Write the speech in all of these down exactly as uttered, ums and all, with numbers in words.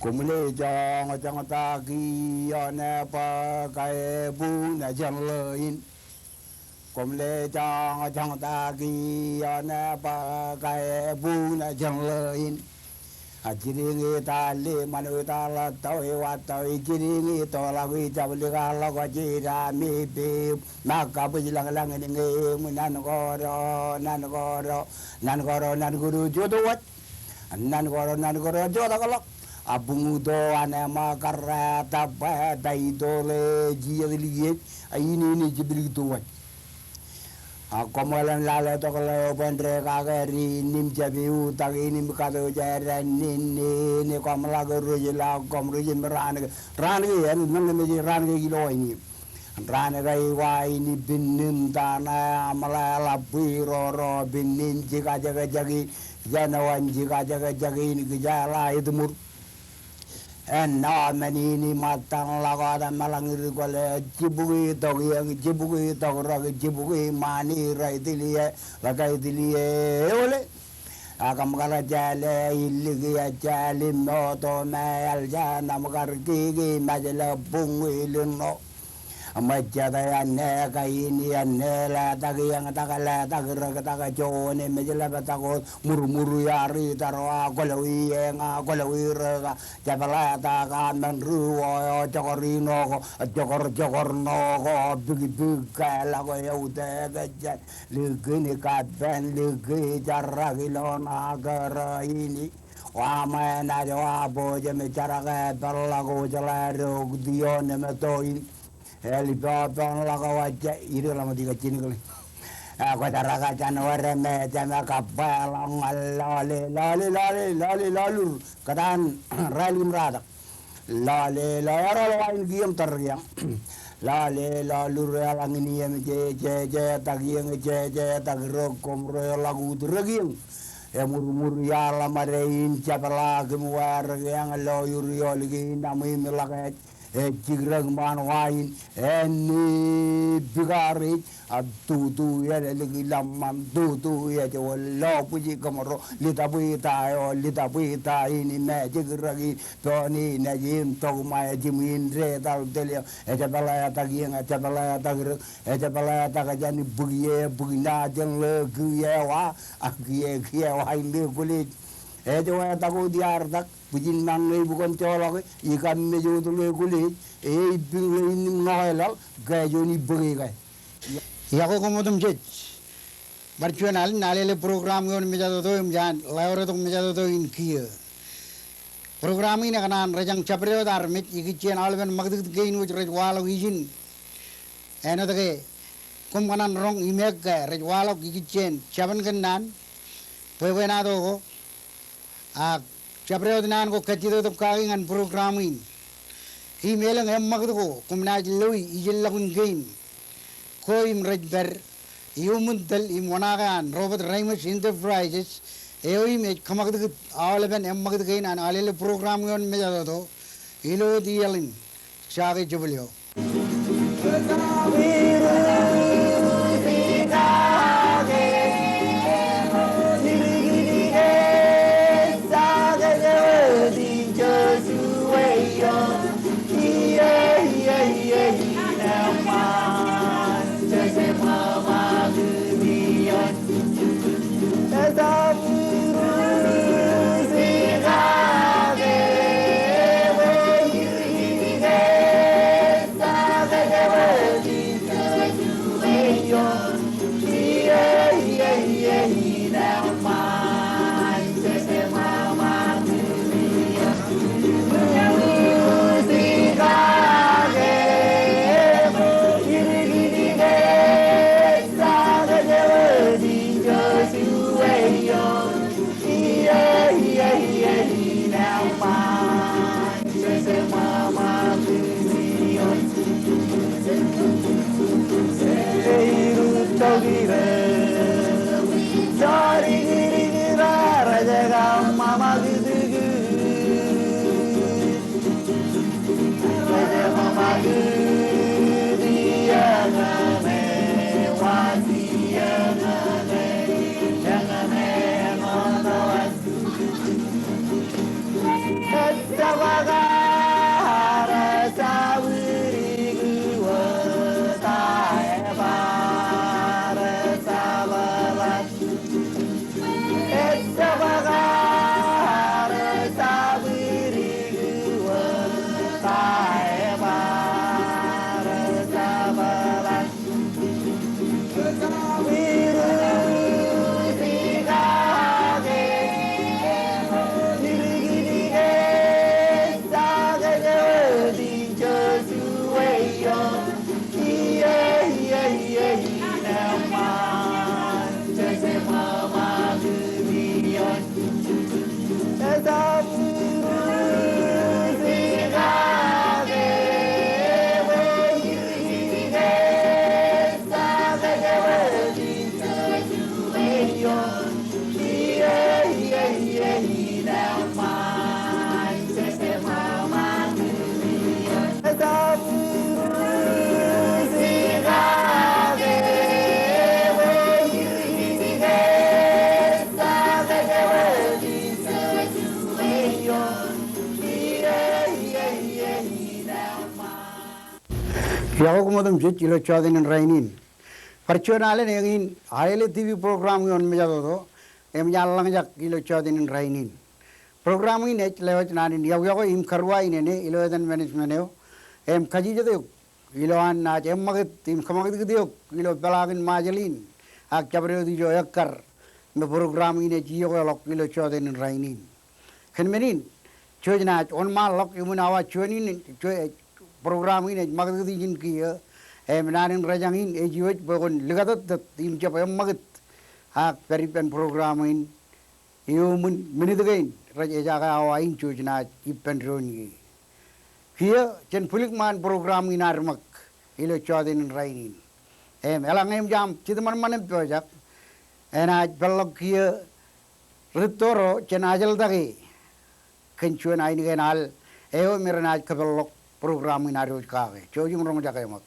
Koṃle joñjoñtak ioon bōk ebuñ jān ḷọin. Koṃle joñjoñtak ioon bōk ebuñ jān ḷọin. A jidiñ ita ḷe ṃanwe ita ḷọk tọwe wa tọwe jidiñ ito ḷọk i jablik a ḷọk jida me pe. Ṃōk kabwij lañlañ in ñe eṃ nan koro nan koro nan koro nan koro joto waj. Nan koro nan koro joto ḷọk. A buñuto an ṃōk karra tabba ta ito ḷe jijet likiej a inene jiblik to waj. A koṃeḷan lale tok ḷeo bwe en dekake ri nim jab iutak in im kato jān nen nen koṃ ḷak rej ḷọk koṃ rej im raan ke raan ke en men ke mej raan ke ilo in im raan ke iwa in pinnin tana aṃ ḷe ḷap bwe roro pinnin jikajekjek in jān eo an jikajekjek in kijeḷā etmur. Ennọ men in iṃōttan ḷọk wōt eṃṃan ḷọk ri kwōle jibukwi tok iiō jibukwi tok rōk jibukwi ṃaan i rej tilie ḷọk ej tilie eole. Ak im kar jāle iliki ejāl im moto me eḷ jān im kar kiki mejle buñwi linno. Ṃōjjate āne kain āne letak iiō tak letak rōk tak juon emej ḷap tak wōt murmur iar itar wa kwōlọwi eñ a kwōlọwi rōk a jepḷatak a men ri wō eo jokor ino ko jokor jokor no ko bikbik ke ḷọk eo te ke jān likin kappān liki jarak ilo ṇa kōrā in. Wa ṃōṇōṇō wa bwe jem jarak e peḷḷọk wōjḷā rok ioon im to in. Eḷ pọpọṇ ḷọk wōjḷā idik ḷọk ṃōk dik a jinikle. Kwōjaraka jān wōr me jem kappāḷọk ñan lọle lọle lọle lọle lọlur. Kōtaan rael im ratak. Lọle lọle eroḷọk wa in kiiō im tōrkiañ. Lọle lọlur eḷaññe in iiō im jejejetak iiō im jejetak rōk koṃ ro eḷak ut rōk iiō. Emurmur iaḷ ṃade in jepḷaak im wārak eañ lo iur iolik in aṃ im ḷak ej. Ej jikrōk ṃaan wa in āne bikareej. Ak tutu ālōlik ilọk ṃaan tutu ej wōt lo bwij kōmro litap ita eo litap ita in im ej jikrōk in. Boni nejin tokma ejim in detal telio ejepḷatak iiō ejepḷatak rōk ejepḷatak jān bukje bukna jān ḷe kiiō wa ak kiiō kiiō wa in ḷe kwōlej. Ej wātak wōt iar tak bwijin ṃañ ṇe ibukōn joḷọk ikam mej wōt ḷe kwōlej. Eipiñ ḷe in im ṇọk eḷaḷ ke juon ibōke ke. Iọkwe koṃ otemjej. Bar juon alen Alele program ioon mejatoto im jān ḷeoretok mejatoto in kiiō. Program in ekōṇaan rejañ jabdewōt armej ikijjien aolepen ṃakūtkūt kein wōj rej waḷọk ijin. Āinwōt ke koṃ kōṇaan roñ imeek ke rej waḷọk ikijjien jabōn kōnnaan bwebwenato ko. Ak jabdewōt naan ko kajjitōk kaki ñan program in. Im elōñ eṃṃakūt ko koṃ naaj loe ijellọkun kein ko im rej pād iuṃwin tōl im oṇaake an Robert Reimers Enterprises eo im ej kōṃakūtkūt aolepen eṃṃakūt kein an Alele program ioon mejatoto ilo wōt iaḷ in. Jake jebōl eo. Otemjej ilo jọteen in rainin. Bar juon alen eñin Aele T V program ioon mejatoto im jaar lañjak ilo jọteen in rainin. Program in ej lewōj naan in iọkiọkwe im karuwainene ilo etan management eo im kajjitōk eok ilowaan naaj eṃṃakūt im kōṃakūtkūt eok ilo peḷaakin Ṃajeḷ in ak jabdewōt ijo ekkar me program in ej iọkweḷọk ilo jọteen in rainin. Kōn men in, jej naaj wōnṃaanḷọk iṃōn awa juon in, jej, program in ej ṃakūtkūt ijin kiiō, im naan in rejañ in ej iwōj bwe kwōn likatōttōt im jab eṃṃakūt ak pād ippān program in iuṃwin minit kein rej ejaake awa in jej naaj ippān doon ie. Kiiō jen bwilikṃaan program in ad ṃōk ilo jọteen in rainin. Im eḷaññe eṃōj aṃ jitōṃanṃan im pojak, enaaj peḷḷọk kiiō rūtto ro jān Ajeḷ Take kōn juon ainikien al eo me renaaj kōpeḷḷọk program in ad wōj kake. Jouj im roñjake ṃōk.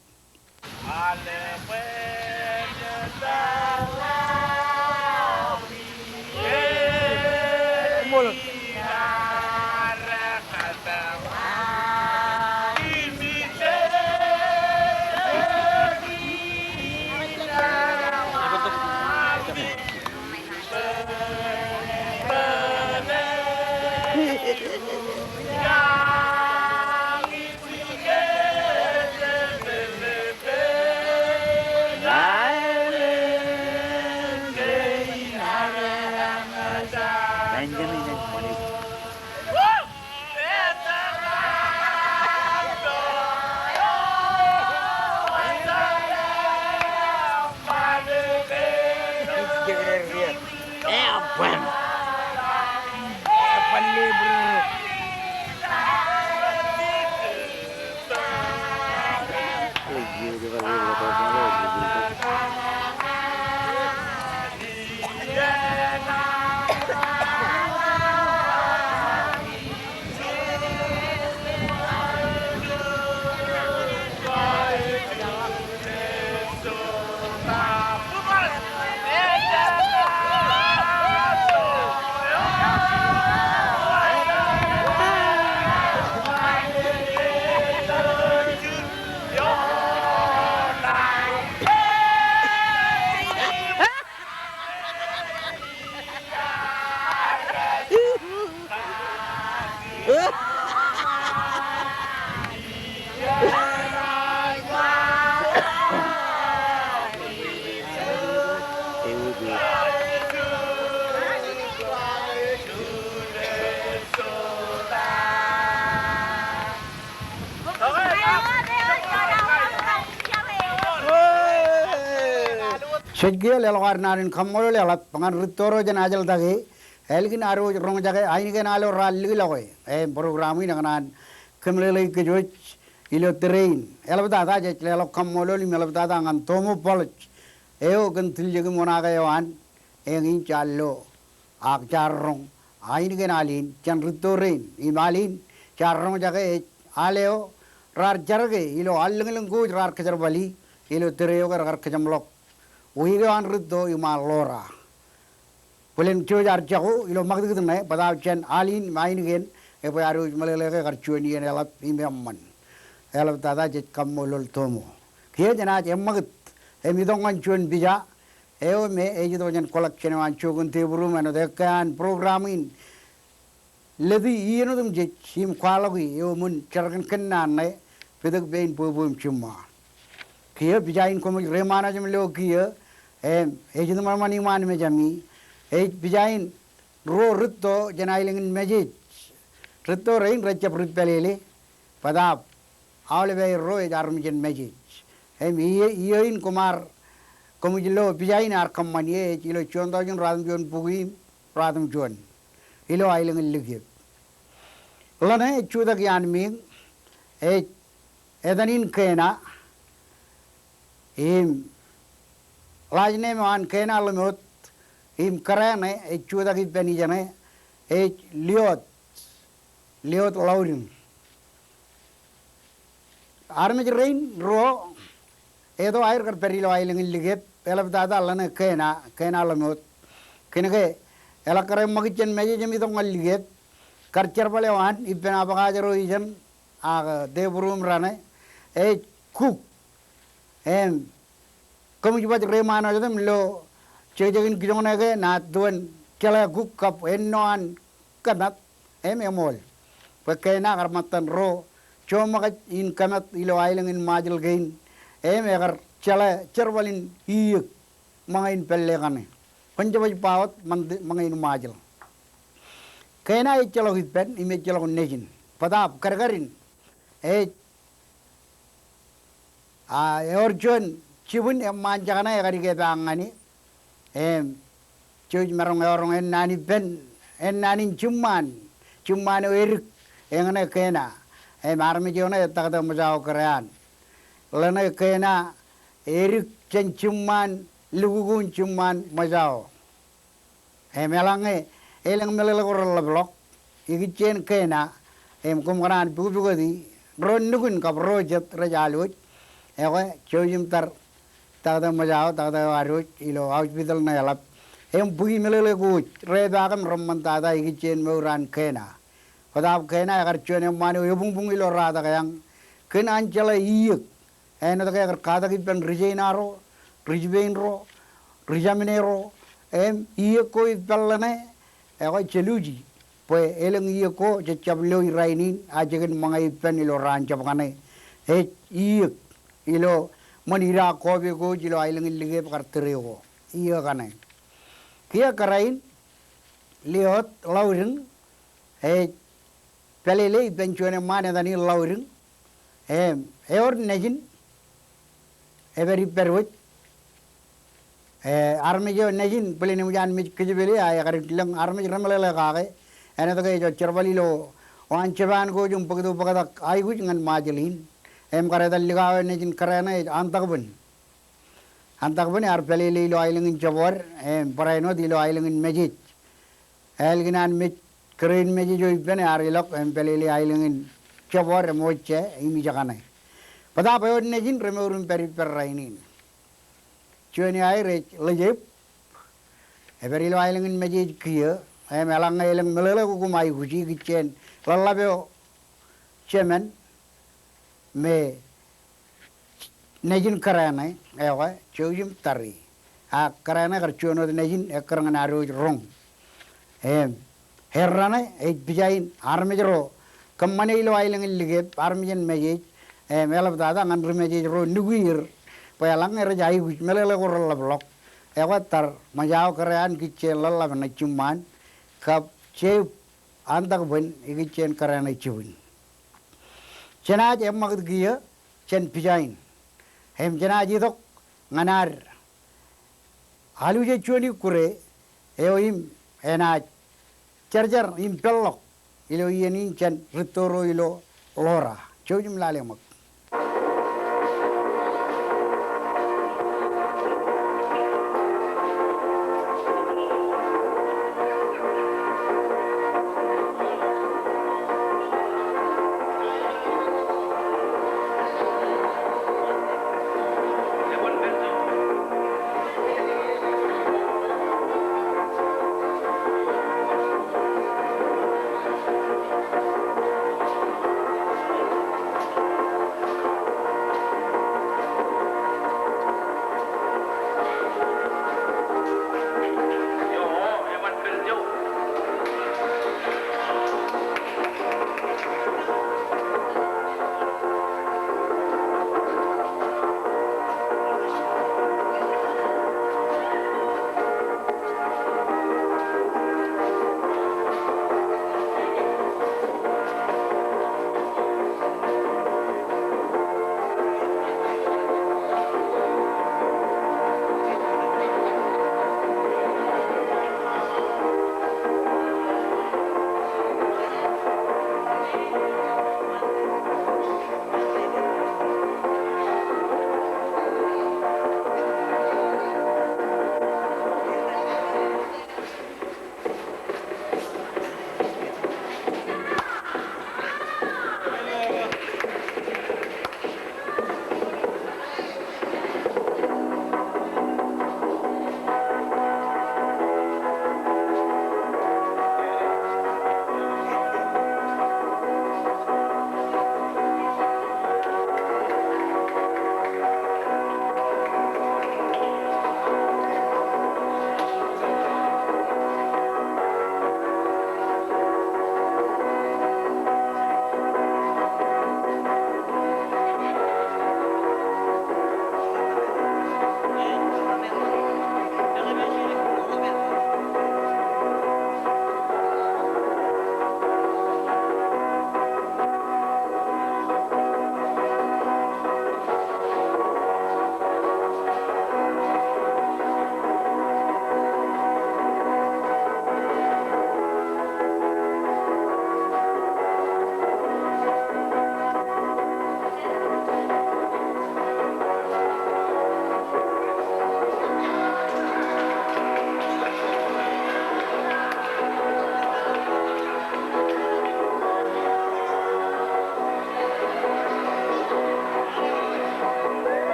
Jej kiiō leḷọk ad naan in kaṃṃoolol eḷap ñan rūtto ro jān Ajeḷ Take, ālikin ad wōj roñjake ainikien al eo raar likḷọke im program in ekōṇaan kōmeḷeḷeik kōj wōj ilo tōre in. Eḷaptata jej leḷọk kaṃṃoolol im eḷaptata ñan Tomo Bōḷōj eo kōn tiljek im wōṇaake eo an eñin jaar lo ak jaar roñ ainikien al in jān rūtto rein. Im al in jaar roñjake ej al eo raar jar ke ilo allōñlōñ ko wōj raar kōjerbali ilo tōre eo ke rekar kōjeṃḷọk wiik eo an rūtto iṃaan Ḷoora. Bōlen jej ar jako ilo ṃakūtkūt ṇe bōtaab jān al in im ainikien ebwe ad wōj meḷeḷe ke kar juon iien eḷap im eṃṃan. Eḷaptata jej kaṃṃoolol Tomo. Kiiō jenaaj eṃṃakūt im itok ñan juon pija eo me ej itok jān collection eo an jokōn tebur im āinwōt ekkā an program in leti iien otemjej im kwaḷọki eo ṃōn jar kōn kōnnaan ṇe, pitōk pein bwebwe im jiṃṃa. Kiiō pija in koṃij reiṃaanḷọk lo kiiō, im ej itok ṃanṃan iṃaan mejami, ej pija in ruo rūtto jān aelōñ in Mejej. Rūtto rein rejjab ri pālele, bōtaab aolep aer ruo ej armej in Mejej. Im iiō, iiō in koṃ ar, koṃij lo pija in ear kōṃṃan ie ej ilo juon taujin ruatimjuon bukwi im ruatimjuon ilo aelōñ in Likiep. Ḷōṇe ej jutak iaan Miiñ, ej etan in Kena, im last name eo an Kena Ḷōmot, im kōrā ṇe ej jutak ippān ijeṇe ej Liot, Liot Ḷaudiṃ. Armej rein ruo, eto aer kar pād ilo aelōñ in Likiep, eḷaptata ḷōṇe Kena, Kena Ḷōmot. Kōnke eḷak kar eṃṃakūt jān Mejej im itok ñan Likiep, kar jerbal eo an ippān abakajero ijeṇ ak tebur im raṇe ej Kuk. Im kōmij baj reiṃaan wōt im lo jekjekin kijoñe ke naaj duwen jeḷā kuk kab ennọ an kōmat im eṃool. Bwe Kena kar ṃōttan ro joṃōkaj in kōmat ilo aelōñ in Ṃajeḷ kein im ekar jeḷā jerbal in iiōk ṃōñā in pālle kaṇe. Kwōn jebaj ba wōt ṃōñā in Ṃajeḷ. Kena ejjeḷọk ippān im ejjeḷọk nejin. Bōtaab kadkadin ej A, ewōr juon jibwin eṃṃaan jekṇe ekadik epaak ñan e. Im jouj maroñ eoroñ ennaan ippān, ennaan in jiṃṃaan, jiṃṃaan eo edik, eñṇe Kena. Im armej eo ṇe etakte Ṃōjao Kōreaan. Ḷeṇe Kena edik jān jiṃṃaan, lukkuun jiṃṃaan Ṃōjao. Im eḷaññe elōñ meḷeḷe ko reḷapḷọk ikijjien Kena, im koṃ kōṇaan pukpukoti ro nukun kab ro jet rej alwōj. Ekwe, jouj im tar takte Ṃōjao, takte eo ad wōj ilo hospital ṇe eḷap. Im bōki meḷeḷe ko wōj, repaak im reṃṃantata ikijjien mour an Kena. Bōtaab Kena ekar juon eṃṃaan eo ebuñbuñ ilo ratak eañ. Kōn an jeḷā iiōk. Āinwōt ke ekar katak ippān ri Jaina ro, ri Jipein ro, ri Jāmne ro, im iiōk ko ippān ḷeṇe, ekwe jeluji. Bwe elōñ iiōk ko jejjab loi rainin, a jikin ṃōñā ippān ilo raan jab kaṇe. Ej iiōk ilo ṃōn idaak kope ko wōj ilo aelōñ in Likep kar tōre ko. Iiōk kaṇe. Kiiō kōrā in, Liot Ḷaudiñ, ej pālele ippān juon eṃṃaan etan in Ḷaudiñ. Im ewōr nejin epād ippād wōj. E, armej eo nejin bōlen eṃōj an mej kōjepel e, a, ekar lōñ armej remeḷeḷe kake. Āinwōt ke ejjo jerbal ilo waan Japan ko wōj im bōktok bōktak aikuj ñan Ṃajeḷ in. Im kar etal likao eo nejin kōrā ṇe ej Antakbōn. Antakbōn ear pālele ilo aelōñ in Jabwad, im barāinwōt ilo aelōñ in Mājej. Ālikin an mej, kōrā in Mājej eo ippān ear ilọk im pālele aelōñ in Jabwad im ojja im ijekaṇe. Bōtaab ewōr nejin remour im pād ippād rainin. Juon eo aer ej Ḷōjeb, epād ilo aelōñ in Mājej kiiō, im eḷaññe elōñ meḷeḷe ko koṃ aikuji ikijjien ḷōḷḷap eo jemān me nejin kōrā ṇe, ekwe, jouj im tari. A kōrā ṇe kar juon wōt nejin ekkar ñan ad wōj roñ. Im erraṇe ej pija in armej ro kōṃṃane ilo aelōñ in Likep, armej in Mājej, im eḷaptata ñan ri Mājej ro nukier, bwe eḷaññe rej aikuj meḷeḷe ko reḷapḷọk, ekwe tar Ṃōjao Kōreaan ikijjien ḷōḷḷap ṇe jiṃṃaan, kab jeib Antakbōn ikijjien kōrā ṇe jibwin. Jenaaj eṃṃakūt kiiō jān pija in. Im jenaaj itok ñan ad aluje juon ikkure eo im enaaj jarjar im peḷḷọk ilo iien in jān rūtto ro ilo ḷoor. Jouj im lale ṃōk.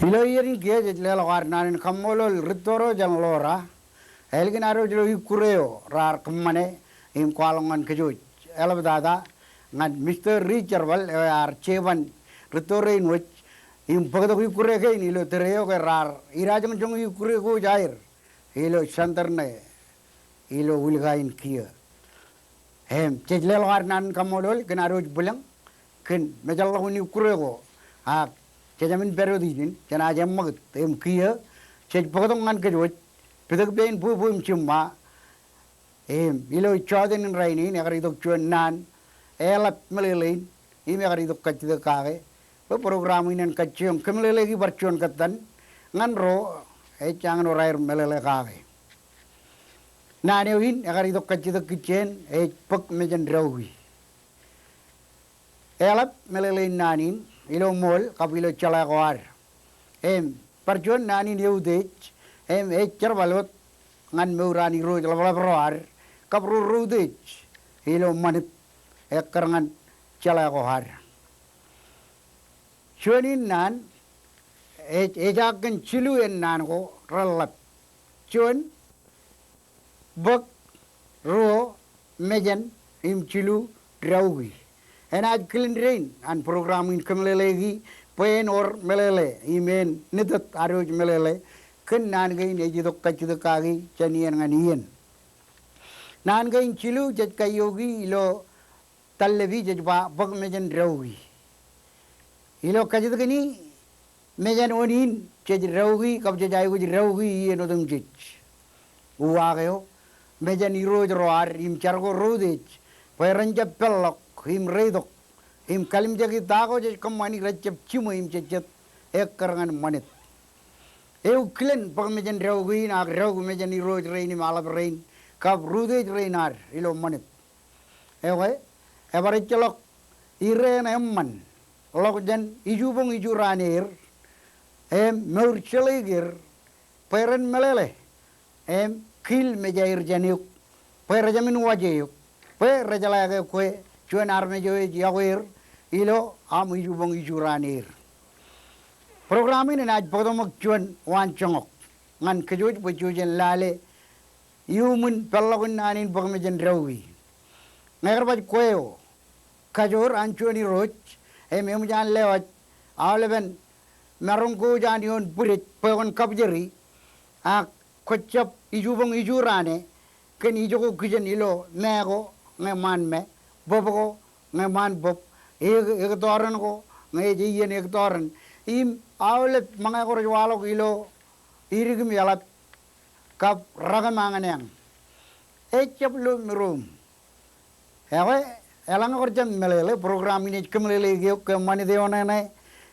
Ilo iien in kiiō jej leḷọk ad naan in kaṃṃoolol Ritoro jān Lora. Ālikin ad wōj ilo ikkure eo raar kōṃṃane im kwaḷọk ñan kōj wōj. Eḷaptata ñan Mister Ri Jerbal eo ear jeban Ritoro in wōj im bōktok ikkure kein ilo tōre eo ke raar idajoñjoñ ikkure ko wōj aer ilo center ṇe ilo Wūlika in kiiō. Im jej leḷọk ad naan in kaṃṃoolol kōn ad wōj bwilōñ kōn mejālḷọk in ikkure ko. Ak jej jāmin pād wōt ijin, jenaaj eṃṃakūt im kiiō jej bōktok ñan kōj wōj, pitōk pein bwebwe im jiṃṃa. Im ilo jọteen in rainin ekar itok juon naan eḷap meḷeḷein im ekar itok kajjitōk kake bwe program in en kajjioñ kōmeḷeḷeiki bar juon kōttan ñan ro ej jañin wōr aer meḷeḷe kake. Naan eo in ekar itok kajjitōk kijjien ej bōk mejān deaoki. Eḷap meḷeḷein naan in ilo ṃool kab ilo jeḷā ko ad. Im bar juon naan in eutiej im ej jerbal wōt ñan mour an irooj ḷapḷap ro ad kab ro reutiej ilo ṃanit ekkar ñan jeḷā ko ad. Juon in naan ej, ej ak kōn jilu en naan ko reḷap. Juon, bōk, ruo, mejān, im jilu, deaoki. Enaaj kilen dein an program in kōmeḷeḷeiki bwe en wōr meḷeḷe im en nitōt ad wōj meḷeḷe kōn naan kein ej itok kajjitōk kaki jān iien ñan iien. Naan kein jilu jej kaioki ilo tōl ḷepi jej ba bōk mejān deaoki. Ilo kajjitōk in, mejān oṇiin jej deaoki kab jej aikuj deaoki iien otemjej. Uwaak eo, mejān irooj ro ad im jar ko reutiej bwe ren jab peḷḷọk im reitok im kalimjeki ta ko jej kōṃṃani rej jab jiṃwe im jejjet ekkar ñan ṃanit. Ewi kilen bōk mejān deaoki in ak deaoki mejān irooj rein im aḷap rein kab reutiej rein ad ilo ṃanit? Ewi, ebar ejjeḷọk ireen eṃṃan ḷọk jān ijubōñ ijuraan er im mour jeḷā er bwe ren meḷeḷe im kiil mejaer jān eok bwe re jāmin waje eok bwe rejeḷā ke kwe juon armej eo ej yokwe er ilo aṃ ijubōñ ijuraan er. Program in enaaj bōktok ṃōk juon waanjoñak ñan kōj wōj bwe jej jen lale iuṃwin peḷḷọk in naan in bōk mejān deaoki. Ñe kar baj kwe eo kajoor an juon irooj im eṃōj an lewōj aolepen maroñ ko wōj an ioon bwidej bwe kwōn kabjeri ak kwōjab ijubōñ ijuraane kōn ijoko kijen ilo me ko ñe ṃaan me, bōb ko ñe ṃaan bōb, ek, ektọọren ko ñe ej iien ektọọren. Im aolep ṃōñā ko rej waḷọk ilo idik im eḷap kab rak im añōneañ. Ejjab lo miroom. Ewi, eḷaññe kwōjab meḷeḷe, program in ej kōmeḷeḷeiki eok ke ṃanit eo ṇe ṇe,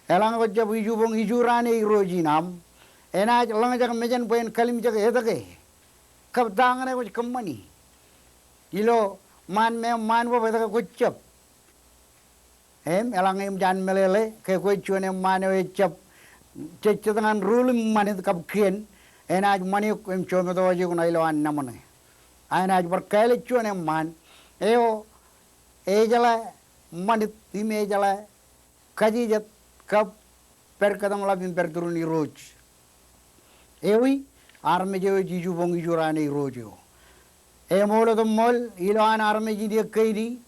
eḷaññe kwōjab ijubōñ ijuraane irooj in aṃ, enaaj ḷōñjake mejān bwe en kalimjek etke kab ta ñan e kwōj kōṃṃani ilo ṃaan me ṃaan bōb, etke kwōjab. Im eḷaññe eṃōj an meḷeḷe ke kwe juon eṃṃaan eo ejjab jejjet ñan rūḷ im ṃanit kab kien, enaaj ṃani eok im jometo waj eok ṇa ilo an naṃōṇe. A enaaj bar kāālōt juon eṃṃaan eo ejeḷā ṃanit im ejeḷā kajijet kab pād kōtōmḷap im pād turin irooj. Ewi, armej eo ej ijubōñ ijuraane irooj eo. Eṃool otemṃool ilo an armej in ekkein,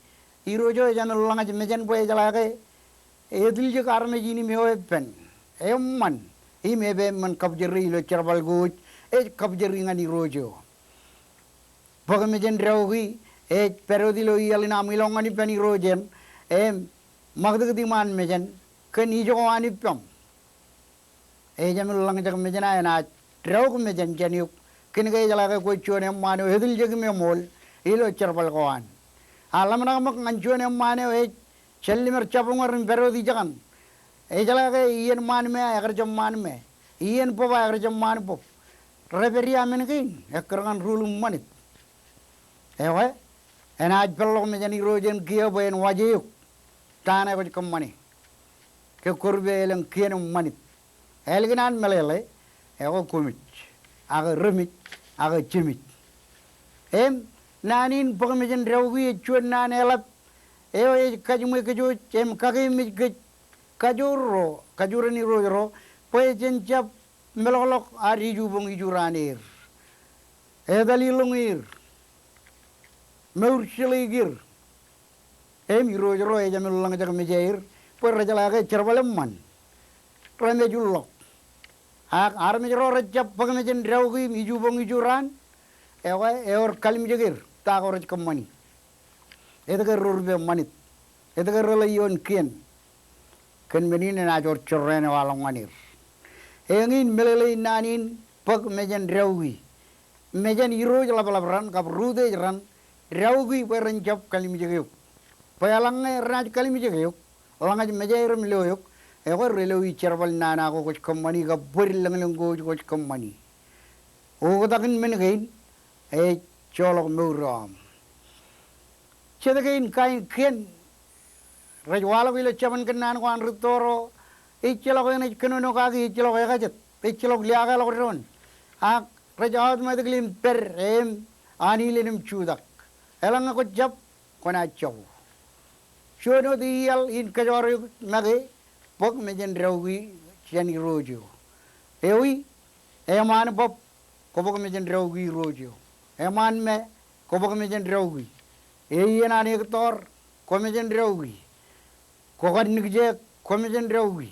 irooj eo ejāmin ḷōñōj mejān bwe ejeḷā ke etiljek armej in im eweeppān, eṃṃan im epeṃṃan kabjerri ilo jerbal ko wōj ej kabjerri ñan irooj eo. Bōk mejān deaoki ej pād wōt ilo iaḷ in aṃ ilo ñan ippān irooj eṇ im ṃakūtkūt iṃaan mejān kōn ijoko an ippaṃ. Ejāmin ḷōñjake mejān, a enaaj deaok mejān jān eok kōn ke ejeḷā ke kwe juon eṃṃaan eo etiljek im eṃool ilo jerbal ko an. A ḷōmṇak ṃōk ñan juon eṃṃaan eo ej jān limer jabdewōt im pād wōt ijekaṇ. Ejeḷā ke iien ṃaan me a ekar jab ṃaan me, iien bōb a ekar jab ṃaan bōb. Rej pād ia men kein ekkar ñan rūḷ im ṃanit? Ewi, enaaj peḷḷọk mejān irooj eṇ kiiō bwe en waje eok ta ṇe kwōj kōṃṃane ke kwō rupe elōñ kien im ṃanit. Ālikin an meḷeḷe, ewi, koṃij ak remej ak jemej. Im naan in bōk mejān deaoki ej juon naan eḷap eo ej kajiṃwe kōj wōj im kakeememej kōj kajoor ro, kajoor en irooj ro, bwe jen jab meḷọkḷọk ad ijuboñ ijuraan er, etal iḷoñ er, mour jeḷā er. Im irooj ro ejāmin ḷōñjake mejaer bwe rejeḷā ke jerbal eṃṃan, remej ulọk. Ak armej ro rejab bōk mejān deukwi im ijuboñ ijuraan, ekwe ewōr kalimjek er ta ko rej kōṃṃani. Etke ro rupe ṃanit? Etke reḷe ioon kien? Kōn men in enaaj wōr jorrāān eo waḷọk ñan er. Eñin meḷeḷein naan in bōk mejān deukwi. Mejān irooj ḷapḷap raṇ kab rūtiej raṇ deukwi bwe ren jab kalimjek eok. Bwe eḷaññe renaaj kalimjek eok, ḷañōj mejaer im lo eok, ekwe reloi jerbal nana ko kwōj kōṃṃani kab bōd lōñlōñ ko kwōj kōṃṃani. Oktak in men kein ej joḷọk mour eo aṃ. Jet kein kain kien rej waḷọk ilo jabōn kōnnaan ko an rūtto ro, ejjeḷọk eṇ ej kōnono kaki, ejjeḷọk ekajet, ejjeḷọk liaakḷọk doon. Ak rej automatically im pād im anilen im jutak. Eḷaññe kwō jab, kwōnaaj jako. Juon wōt iaḷ in kōjọọr eok make, bōk mejān deukwi jān irooj eo. Ewi, eṃṃaan bōb, kwō bōk mejān deukwi irooj eo. Eṃṃaan me, kwō bōk mejān deukwi. Eien an ektọọr, kwō mejān deukwi. Kwō kar nikjek, kwō mejān deukwi.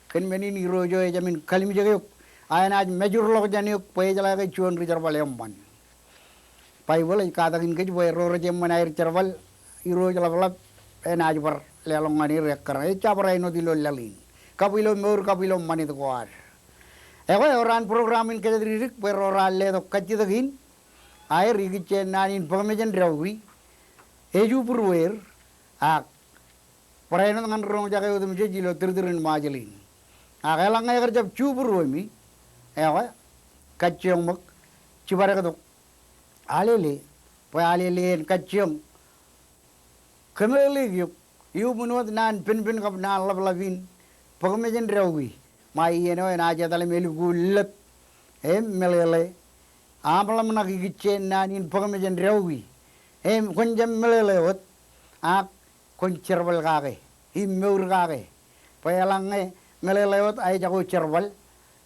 Kōn men in irooj eo ejāmin kalimjek eok, a enaaj mejurḷọk jān eok bwe ejeḷā ke juon ri jerbal eṃṃan. Baibōḷ ej katakin kōj bwe ro rej eṃṃan aer jerbal, irooj ḷapḷap, enaaj bar leḷọk ñan er ekkar. Ejjab bar āinwōt ilo laḷ in, kab ilo mour, kab ilo ṃanit ko ad. Ekwe ewōr an program in kōjatdikdik bwe ro raar letok kajjitōk in, aer ikijjien naan in bōk mejān deukwi, ejubūrueir, ak barāinwōt ñan ri roñjake otemjej ilo tūrtūrin Ṃajeḷ in. Ak eḷaññe ekar jab jubūruemi, ekwe, kajjioñ ṃōk, jibadektok, alele, bwe alele en kajjioñ kōmeḷeḷeik eok, iuṃwin wōt naan penpen kab naan ḷapḷap in, bōk mejān deukwi. Ṃae iien eo enaaj etal im elukkuun lōt im meḷeḷe aṃ ḷōmṇak ikijjien naan in bōk mejān deukwi. Im kwōn jab meḷeḷe wōt, ak kwōn jerbal kake im mour kake. Bwe eḷaññe meḷeḷe wōt a ejako jerbal,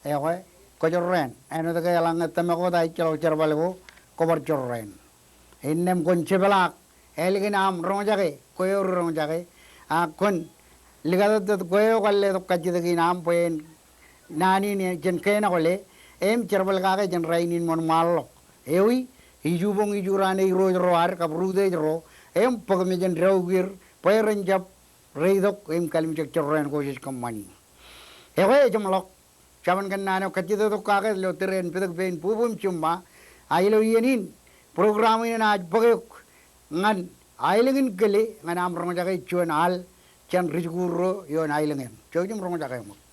ekwe, kwō jorrāān. Āinwōt ke eḷaññe tōmak wōt a ejjeḷọk jerbal ko, kwō bar jorrāān. Innām kwōn jepḷaak ālikin aṃ roñjake, kwe eo ri roñjake, ak kwōn likatōttōt kwe eo kwar letok kajjitōk in aṃ bwe en naan in jān kein ak kole, im jerbal kake jān rainin ṃōn ṃaanḷọk. Ewi, ijuboñ ijuraan e irooj ro ad kab rūtiej ro, im bōk mejān deukwi er, bwe ren jab reitok im kalimjek jorrāān ko jej kōṃṃani. Ekwe ejeṃḷọk, jabōn kōnnaan eo kajjitōktok kake ilo tōre in petōk pein bubu im jiṃṃa, a ilo iien in, program in enaaj bōk eok ñan aelōñ in kile ñan aṃ roñjake juon al jān ri-jikuuḷ ro ioon aelōñ eṇ. Jouj im roñjake ṃōk.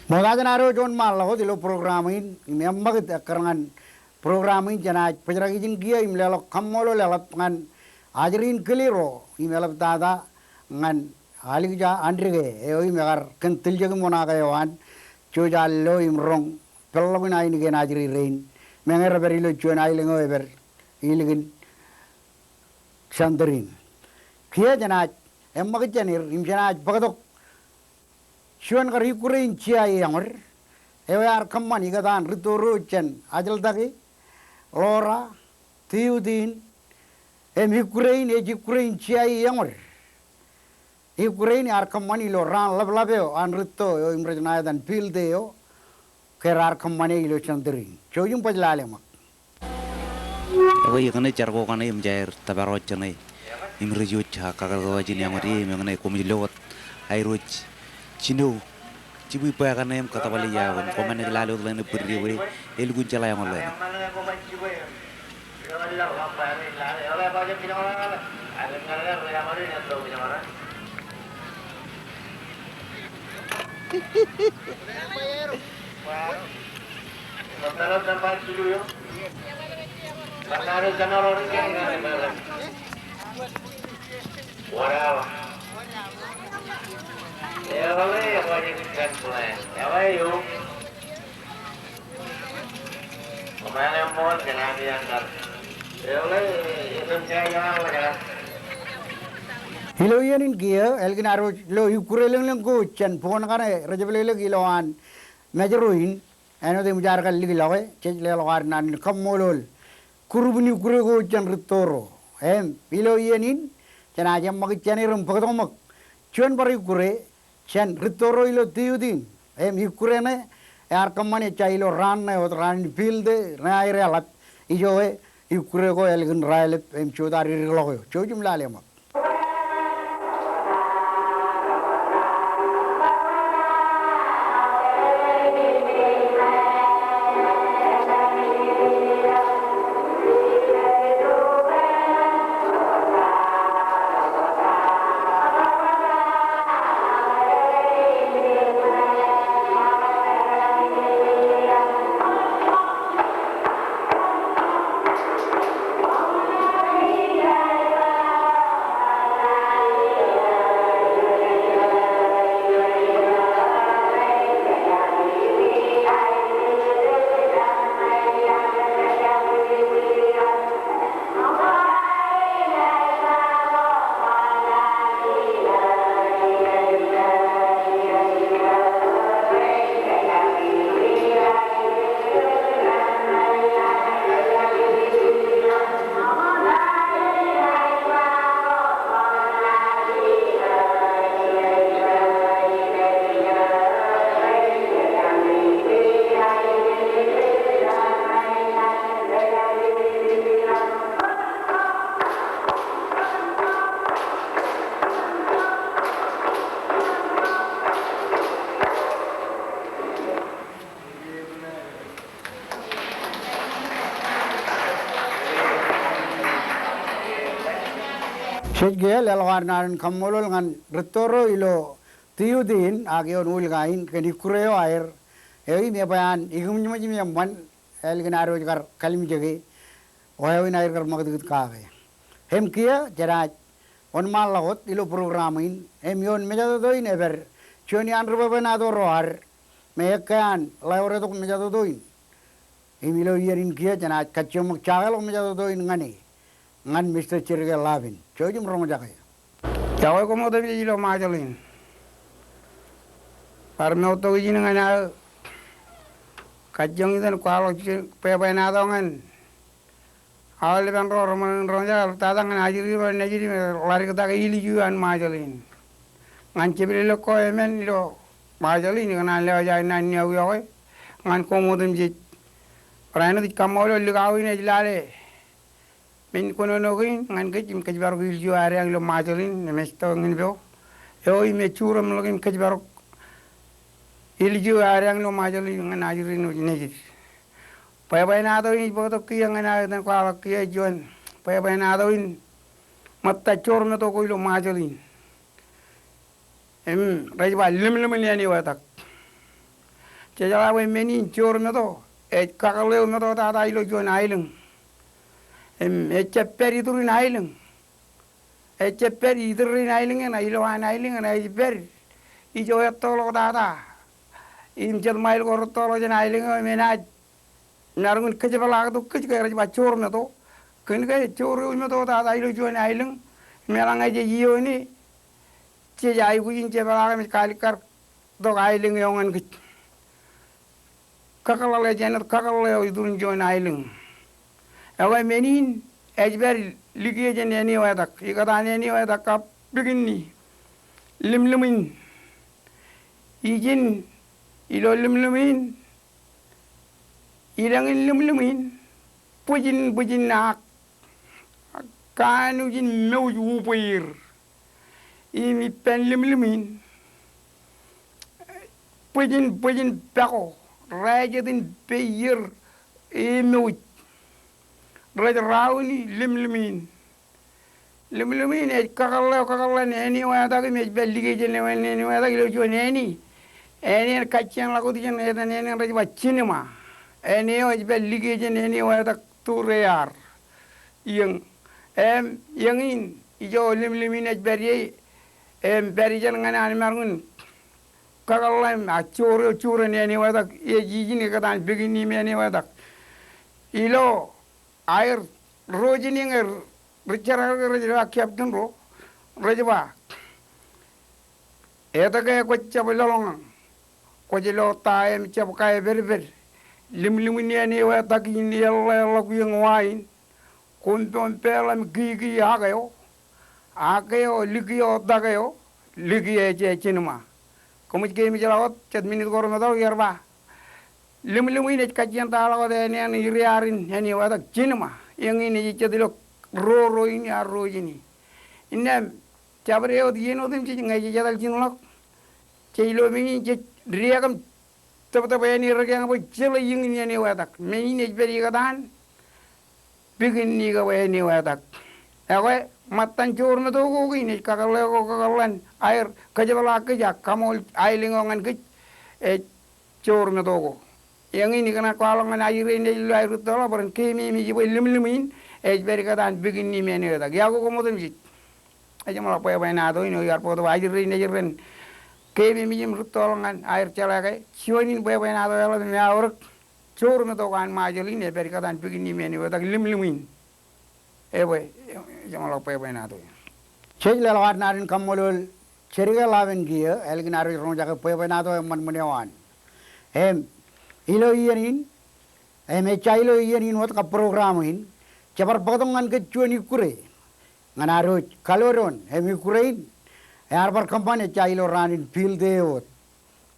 Ṃokta jān ad wōnṃaanḷọk wōt ilo program in, im eṃṃakūt ekkar ñan program in jenaaj bōjrak ijin kiiō im leḷọk kaṃṃoolol eḷap ñan ajri in kile ro im eḷaptata ñan Alikja Andrike eo im ekar kōn tiljek im oṇaake eo an, jouj al lo im roñ peḷḷọk in ainikien ajri rein. Meñe rej pād ilo juon aelōñ eo ej pād ilikin center in. Kiiō jenaaj eṃṃakūt jān er im jenaaj bōktok juon kar ikkure in G I A eñood eo ear kōṃṃan ikōtaan rūtto ro jān Ajeḷtake, Lora, Tiutin, im ikkure in ej ikkure in G I A eñood. Ikkure in ear kōṃṃan ilo raan ḷapḷap eo an rūtto eo im rej ṇa etan field eo ke raar kōṃṃane ilo center in. Jouj im baj lale ṃōk. Ekwe, eñin jar ko kaṇe im jaar tōpar wōt jeṇe im rej wōj, a, kakōḷḷe wōj in eñood im eñin koṃij lo wōt aer wōj jino jibwibwe kaṇe im kōttōpar ḷọk iaḷ ko im kwōmaroñ lale wōt ḷeene bwidde bwe elukkuun jeḷā eñood ḷeene. Ilo iien in kiiō, ālikin ad wōj lo ikkure lōñlōñ ko jān bukwōn kaṇe rej jepḷeḷọk ilowaan Mājro in, āinwōt im jaar kar likḷọke, jej leḷọk ad naan in kaṃṃoolol group in ikkure ko jān rūtto ro. Im ilo iien in, jenaaj eṃṃakūt jān er im bōktok ṃōk juon bar ikkure jān rūtto ro ilo Tiutin. Im ikkure ṇe ear kōṃṃan ejja ilo raan ṇe wōt, raan in field ṇe aer eḷap. Ijoke ikkure ko ālikin raelep im jutak dikḷọk eo. Jouj im lale ṃōk. Jej kiiō leḷọk ad naan in kaṃṃoolol ñan rūtto ro ilo Tiutin ak ioon Ulka in kōn ikkure eo aer eo im ebwe an ikōṃōjṃōj im eṃṃan ālikin ad wōj kar kalimjeke wāween aer kar ṃakūtkūt kake. Im kiiō jenaaj wōnṃaanḷọk wōt ilo program in, im ioon mejatoto in ej pād juon iaan ri bwebwenato ro ad, me ekkā an ḷeoretok mejatoto in. Im ilo iien in kiiō jenaaj kajjioñ ṃōk jakeḷọk mejatoto in ñan e, ñan Mister Jerike Lapin. Jouj im roñjake. Iọkwe koṃ otemjej ilo Ṃajeḷ in. Bar moottok ijin ñan aō kajjioñ itok in kwaḷọk bwebwenato ñan aolepen ro reṃōṇōṇō in roñjake, eḷaptata ñan ajri ro nejid im ḷaddiktake ilju an Ṃajeḷ in. Ñan jepdewōt ko emān ilo Ṃajeḷ in, ikōṇaan lewōj aō naan in eokwe ñan koṃ otemjej. Barāinwōt ij kaṃṃoolol likao in ej lale men kōnono kein ñan kōj im kōjparok ilju ad eañ ilo Ṃajeḷ in im ej tō ñan peo eo im ej juremḷọk im kōjparok ilju ad eañ ilo Ṃajeḷ in ñan ajri in nejid. Bwebwenato in ij bōktok kiiō ñan aō etan kwaḷọk kiiō ej juon bwebwenato in ṃōtta joormeto ko ilo Ṃajeḷ in. Im rej ba lemlemmen āne eo etak. Jejeḷā bwe men in joor meto ej kakōḷḷe eo meto tata ilo juon aelōñ. Im ejjab pād iturin aelōñ. Ejjab pād iturin aelōñ eṇ, ilo an aelōñ eṇ, ej pād ijo ettoḷọk tata. Im jet ṃail ko rettoḷọk jān aelōñ eo im enaaj maroñ in kōjepḷaaktok kōj ke rej ba joor meto. Kōn ke joor eo meto tata ilo juon aelōñ im eḷaññe jej iioone, jej aikuj in jepḷaak im ej kaalikkar tok aelōñ eo ñan kōj. Kakōḷḷe ej āinwōt kakōḷḷe eo iturin juon aelōñ. Ekwe men in ej pād likiō jān āne eo etak. Ikōtaan āne eo etak kab pikinni. Limlim in. Ijin ilo limlim in. Ilañ in limlim in. Bwijin, bwijin ak. Kanooj in mouj ubweir. Im ippān limlim in, bwijin, bwijin pako, rājet in peier emouj rej rauni limlim in. Limlim in ej kakōḷḷe eo kakōḷḷan āne eo etak im ej pād likiō jān āne eo etak ilo juon āne. Āne eṇ kajjien ḷọk wōt jān etan āne eṇ rej ba Jinima. Āne eo ej pād likiō jān āne eo etak Turear. Iiō, im iiō in ijo limlim in ej pād ie, im pād ijeṇ ñan an maroñ in kakōḷḷe im a joor eo juren āne eo etak, ej ijin ikōtaan pikinni im āne eo etak. Ilo aer ro jān iiō ñe ri jerkakake rej ba captain ro, rej ba, etke kwōjjab lōḷñọñ? Kwōj lo ta im jab kaepedped. Limlim in āne eo etak in eḷḷāḷọk iiō wa in. Koṃ pon peḷ im kiki ak eo. Ak eo, likiō tak eo, likiō ej Jinima. Koṃij keememej ḷọk wōt, jet minit ko remootḷọk iar ba, limlim in ej kajjien ta ḷọk wōt āne eṇ iriaar in āne eo etak Jinima. Iiō in ej jet ilo ro ro in iar ro jān e. Innām jabdewōt iien otemjej ñe jej etal jān ḷọk, jej lo men in jej diak im tōptōp āne rūkaki bwe jeḷā iiō in āne eo etak. Men in ej pād ikōtaan pikinni kab āne eo etak. Ekwe ṃōttan joor meto ko kein ej kakōḷḷe ko kakōḷḷan aer kōjepḷaak kōj ak kaṃool aelōñ eo ñan kōj, ej joor meto ko. Iiō in ikōṇaan kwaḷọk ñan ajri rein ej lo aer rūttoḷọk bwe ren keememej bwe limlim in ej pād ikōtaan pikinni im āne eo etak. Iọkwe koṃ otemjej. Ej jeṃḷọk bwebwenato in eo iar bōktok ajri rein ej ren keememej im rūttoḷọk ñan aer jeḷā ke juon in bwebwenato eḷap im eaorōk joor meto ko an Ṃajeḷ in ej pād ikōtaan pikinni im āne eo etak, limlim in. Ebwe, ej jeṃḷọk bwebwenato in. Jej leḷọk ad naan in kaṃṃoolol Jerry ke ḷapen kiiō, ālikin ad roñjake bwebwenato eṃṃan ṃōn eo an. Im ilo iien in, im ejja ilo iien in wōt kab program in, jebar bōktok ñan kōj juon ikkure ñan ad wōj kalodoon, im ikkure in ear bar kōṃṃan ejja ilo raan in field eo wōt.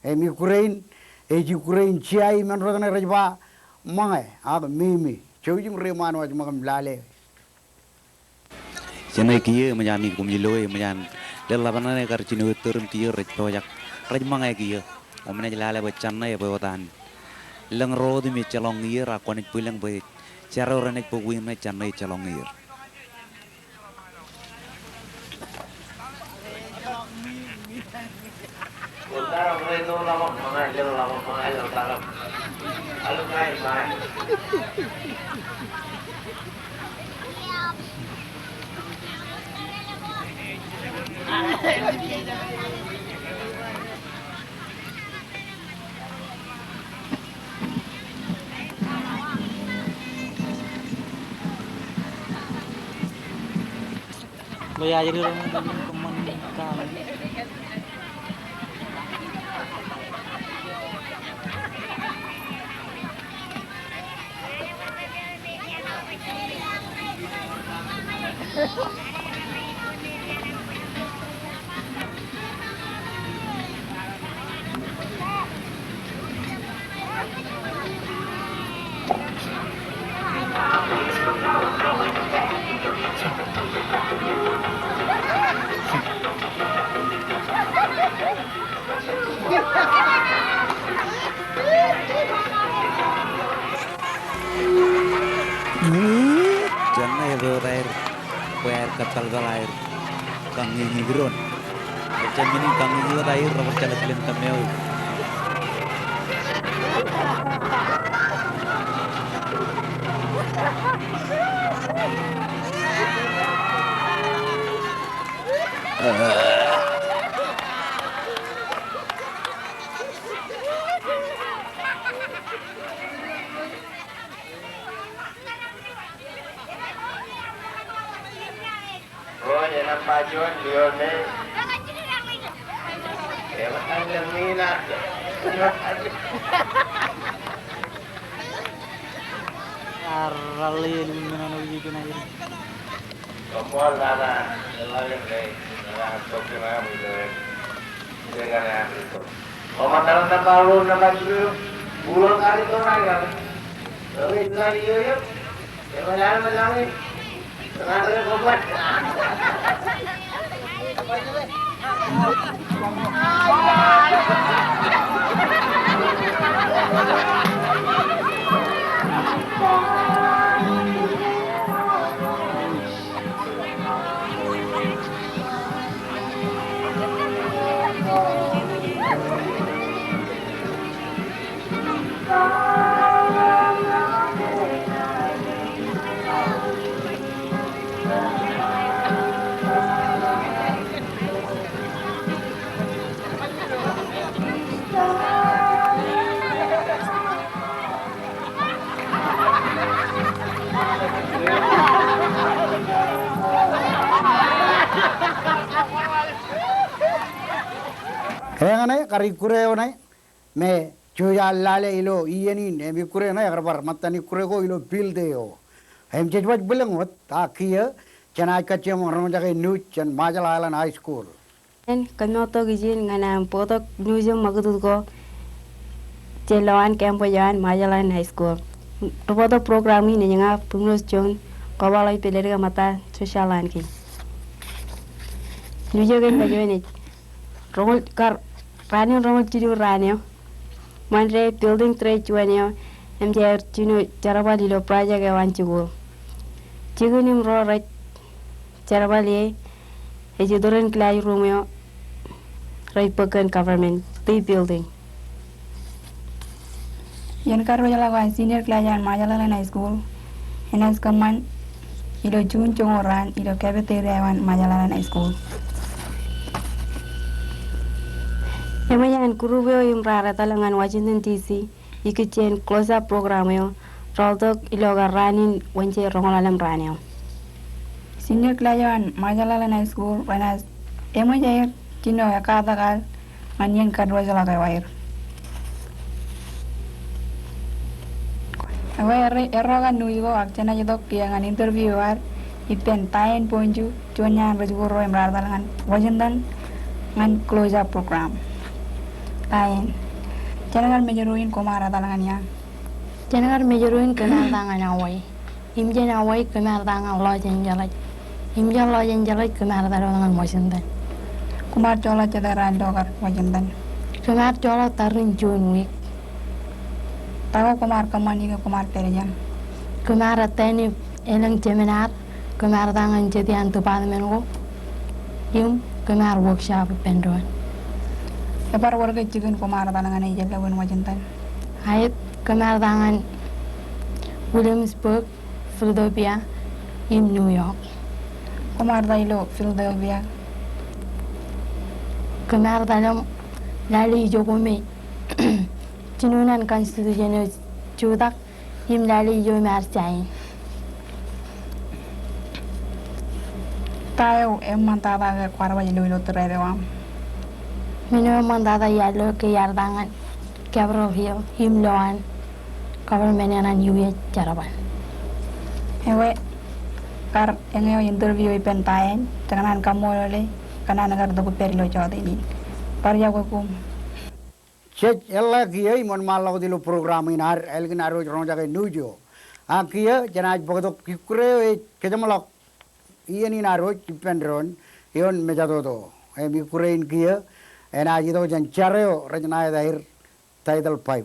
Im ikkure in ej ikkure in jea i men rot ṇe rej ba ṃōñā ak meme. Jouj im reiṃaan wōj ṃōk im lale. Jenaaj kiiō eṃōj ami koṃij loe, eṃōj an leḷḷap ṇe kar jino ettōr im kiiō rej pojak, rej ṃōñā kiiō. Koṃ naaj lale bwe Jannā ebwe wōt an lōñ ro wōt im ejjeḷọk ñiier, ak kwōnaaj bwilōñ bwe jar eo renaaj bōk wiin ṇe Jannā ejjeḷọk ñiier. Jannā ebwe wōt aer bwe aer kōppalpal aer kaññeñe doon. Ejja men in kaññeñe wōt aer rej bar jeḷā kilen kōm eo. Eñṇe kar ikkure eo ṇe me jujañ lale ilo iien in, im ikkure ṇe ekar bar ṃōttan ikkure ko ilo field eo. Im jej baj bwilōñ wōt, ak kiiō jenaaj kajjioñ roñjake nuuj jān Marshall Islands High School. Kōmmoottok ijin ñan aṃ bōktok nuuj im ṃakūtkūt ko jān lowaan campus eo an Marshall Islands High School. Ri bōktok program in ej ña Primrose Jones, kobaḷọk ippaḷ ḷọk ṃōtta social an kein. Nuuj eo kein kajjojo ej roñoul, kar raan in roñoul jilu raan eo. Ṃōn rej building trade juon eo, im jaar jino jerbal ilo project eo an jikuuḷ. Jikin im ro rej jerbal ie, ej iturin classroom eo rej bōk kōn government, the building. Iien karuwajelọk eo an senior class eo an Marshall Islands High School, enaaj kōṃṃan ilo June joñoul raan ilo cafeteria eo an Marshall Islands High School. Eṃōj an group eo im raar etal ñan Washington D C ikijjien Close Up program eo, rooltok ilo kar raan in Wōnje roñoul ḷalem raan eo. Senior class eo an Marshall Islands High School renaaj eṃōj aer jino ekkatak al ñan iien karuwajelọk eo aer. Ekwe, erro, erro kar nuuj ko ak jenaaj itok kiiō ñan interview eo ad ippān Diane Bonju, juon iaan ri-jikuuḷ ro im raar etal ñan Washington ñan Close Up program. Diane, jen kar mejro in koṃ ar etal ñan ia? Jen kar mejro in kōm ar etal ñan Hawaii. Im jān Hawaii kōm ar etal ñan Los Angeles. Im jān Los Angeles kōm ar etal wōt ñan Washington. Koṃ ar joḷọk jet raan ilo kar Washington? Kōm ar joḷọk tarrin juon wiik. Ta ko koṃ ar kōṃṃan ikō koṃ ar pād jān? Kōm ar attend elōñ seminar, kōm ar etal ñan jet iaan department ko, im kōm ar workshop ippān doon. Ebar wōr ke jikin koṃ ar etal ñan ijellọkin Washington? Aet, kōm ar etal ñan Williamsburg, Philadelphia, im New York. Koṃ ar etal ilo Philadelphia? Kōm ar etal im lale ijo ko me jinoin an Constitution eo jutak im lale ijo im ar sign. Ta eo eṃṃantata ke kwaar baj lo ilo tribe eo aṃ? Men eo eṃṃantata iar lo ke iar etal ñan Capitol Hill im lowaan government eo an U S jerbal. Ekwe, kar eñeo interview ippān Diane, kōṇaan kaṃṃoolol e, kōṇaan kar itok ippād ilo jota in. Bar iọkwe koṃ. Jej eḷḷā kiiō im wōnṃaanḷọk wōt ilo program in ad ālikin ad wōj roñjake nuuj eo. Ak kiiō jenaaj bōktok ikkure eo ej kōjeṃḷọk iien in ad wōj ippān doon ioon mejatoto. Im ikkure in kiiō enaaj itok jān jar eo rej ṇa etaer Title five.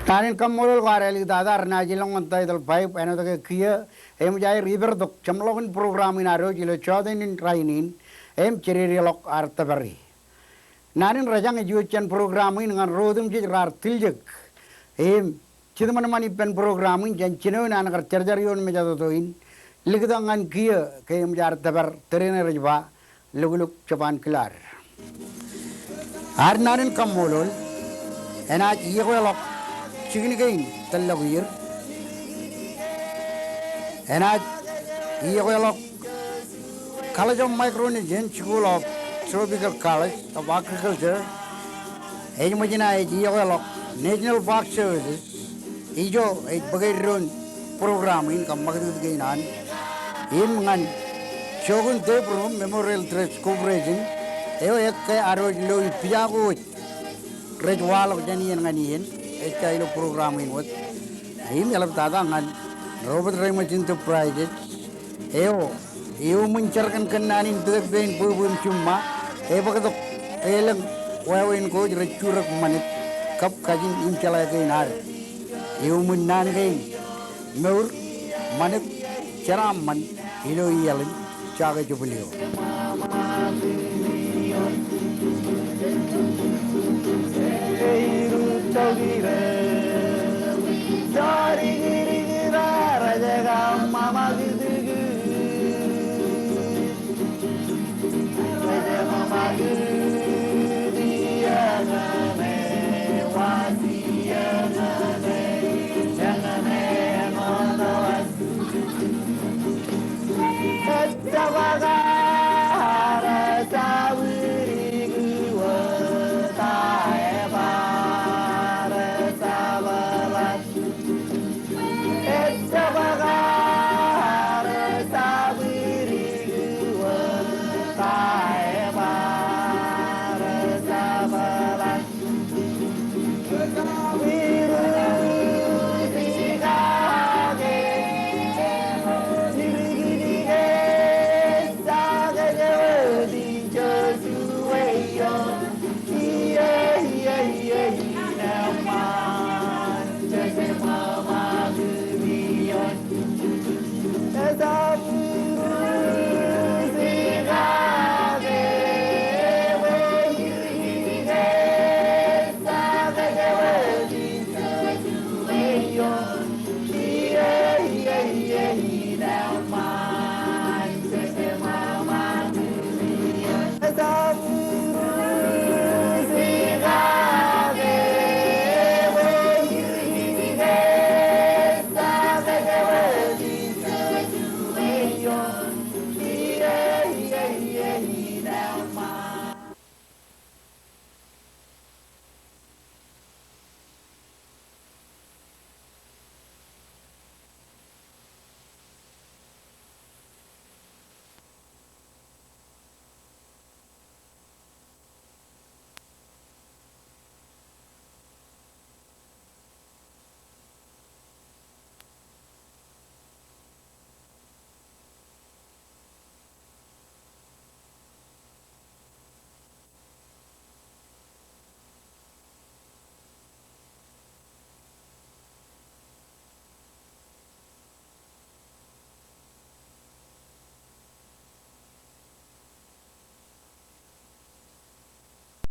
Naan in kaṃṃoolol kwaar āliktata renaaj ilọk ñan title five, āinwōt ke kiiō eṃōj aer ipertok jeṃḷọkin program in ad wōj ilo jọteen in rainin, im jidikḷọk ad tōpari. Naan in rejañ ej iwōj jān program in ñan ro otemjej raar tiljek im jitōṃanṃan ippān program in jān jinoin an kar jarjar ioon mejatoto in, liktak ñan kiiō ke eṃōj ad tōpar tōre in rej ba, Lukluk Jabōn Kilaad. Ad naan in kaṃṃoolol, enaaj iọkweḷọk jikin kein tōllọk ier. Enaaj iọkweḷọk College of Micronesian School of Tropical College of Agriculture, ej ṃōjin aō ej iọkweḷọk National Park Services, ijo ej bōk eddoin program in kab ṃakūtkūt kein an. Im ñan Jokun Tebrum Memorial Trust Corporation, eo ekkā ad wōj lo ipijako wōj rej waḷọk jān iien ñan iien, ejja ilo program in wōt. Im eḷaptata ñan Robert Raymond Enterprises, eo iuṃwin jar kōn kōnnaan in bōtōk pein bwebwe im jiṃṃa, ebōktok elōñ wāween ko wōj rej jutak ṃanit kab kajin im jeḷā kein ad. Iuṃwin naan kein mour, ṃanit, jeraaṃṃan ilo iaḷ in, Jake Jubili eo.